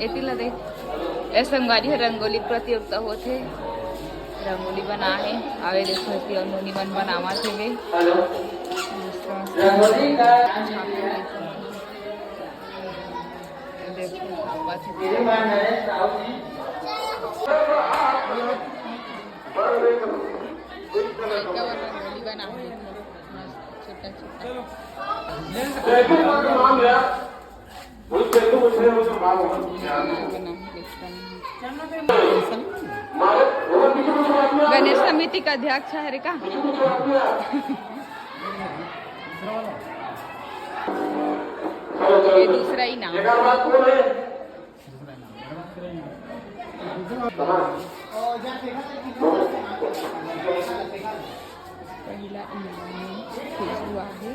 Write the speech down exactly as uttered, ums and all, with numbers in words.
एती ला देख, ए संगवारी ह रंगोली प्रतियोगिता होत हे, रंगोली बना हे। अउ ए देखो, एती अउ नोनी मन बनावत हे। देखो, छापत हे। लइका मन रंगोली बनावत हे, मस्त छोटा छोटा। गणेश समिति का अध्यक्ष है रे का? ये दूसरा इनाम। पहला इनाम हुआ है।